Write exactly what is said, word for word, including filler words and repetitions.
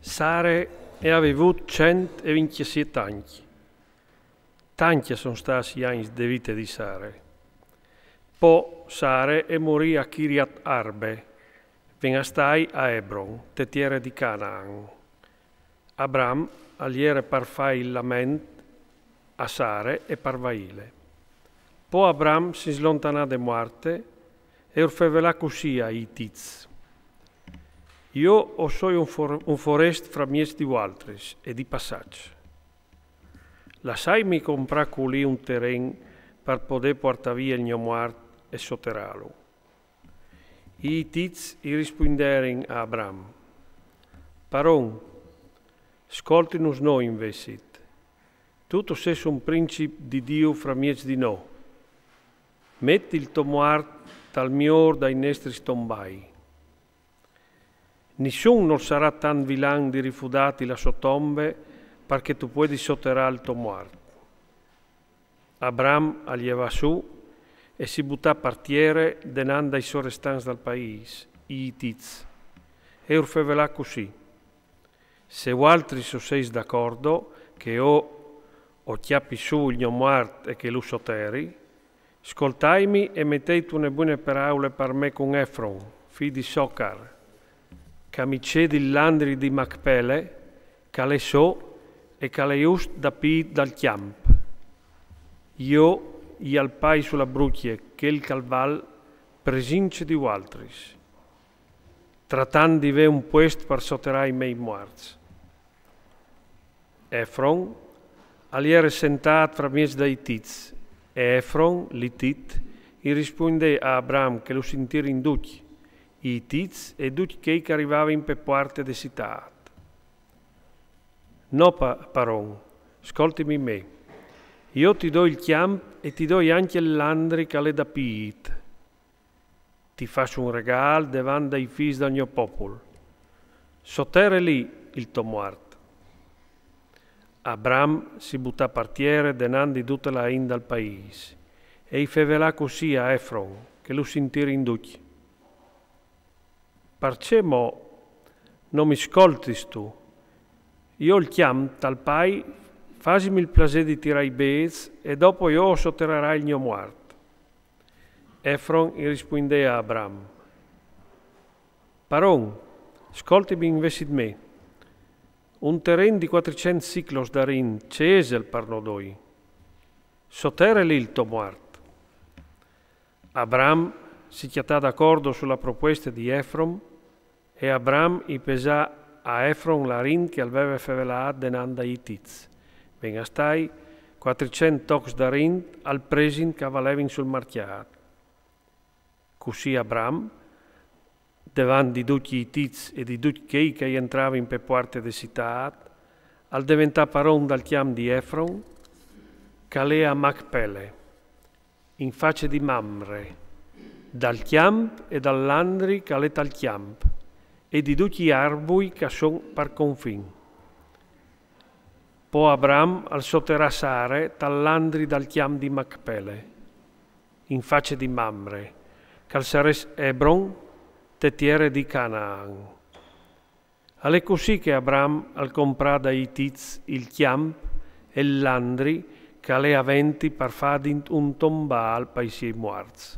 Sare e à vivût cent e vincjesiet ancj. Tancj a son stâts i agns de vite di Sare. Po Sare e morì a Kiriat Arbe, ven a stâi a Ebron, te tiere di Canaan. Abram al jere par fâ il lament a Sare e par vaîle. Po Abram si slontanà de muarte e ur fevelà cussì ai Itits: Jo o soi un, for- un forest framieç di vualtris e di passaç. Lassaimi comprâ culì un teren par podê puartâ vie il gno muart e soterâlu. I Itits i rispuinderin a Abram: Paron, scoltinus nô invezit. Tu tu sês un princip di Diu framieç di nô. Met il to muart tal miôr dai nestris tombai. Nissun nol sarà tant vilan di rifudâti la sô tombe par che tu puedis soterâ il to muart. Abram al jevà sù e si butà par tiere denant dai sorestants dal paîs, i Itits, e ur fevelà cussì: Se vualtris o sês d'acordo che jo o cjapi sù il gno muart e che lu soteri, scoltaimi e metêt une buine peraule par me cun Efron, fi di Socar, che mi cedi il landri di Macpele, che al è so e che al è just dapît dal cjamp. Jo i al pai su la brucje chel che al val presince di vualtris, tratant di vê un puest par soterâ i miei muarts. Efron al jere sentât framieç dai Itits, e Efron, l'Itit, i rispuindè a Abram che lu sintirin ducj, i Itits e ducj chei che a rivavin pe puarte de citât. No, pa- paron, scoltimi me. Jo ti doi il cjamp e ti doi ancje il landri che al è dapît. Ti fâs un regâl devant dai fîs dal gno popul. Sotere li il to muart. Abram si butà par tiere denant di dute la int dal paîs e i fevelà cussì a Efron, che lu sintirin ducj: Parcè mo no mi scoltistu? Jo il cjamp tal pai, fasimi il plasê di tirâ i bêçs e dopo jo o soterarai il gno muart. Efron i rispuindè a Abram: Paron, scoltimi invezit me. Un teren di cuatricent siclos darint ce isal par nô doi? Sotere li il to muart. Abram si cjatà d'acordo su la propueste di Efron e Abram i pesà a Efron la rint che al veve fevelât denant dai Itits. Ven a stâi cuatricent tocs da rint al presint che a valevin sul marcjât. Cussì Abram, devant di ducj i Itits e di ducj chei che a jentravin pe puarte de citât, al deventà paron dal cjamp di Efron, che al è a Macpele, in face di Mamre, dal cjamp e dal landri che al è tal cjamp, e di ducj i arbui che a son par confin. Po Abram al soterà Sare tal landri dal cjamp di Macpele, in face di Mamre, che al sarès Ebron, te tiere di Canaan. Al è cussì che Abram al comprà dai Itits il cjamp e il landri che al è aventi par fâ dint un tombâl pai siei muarts.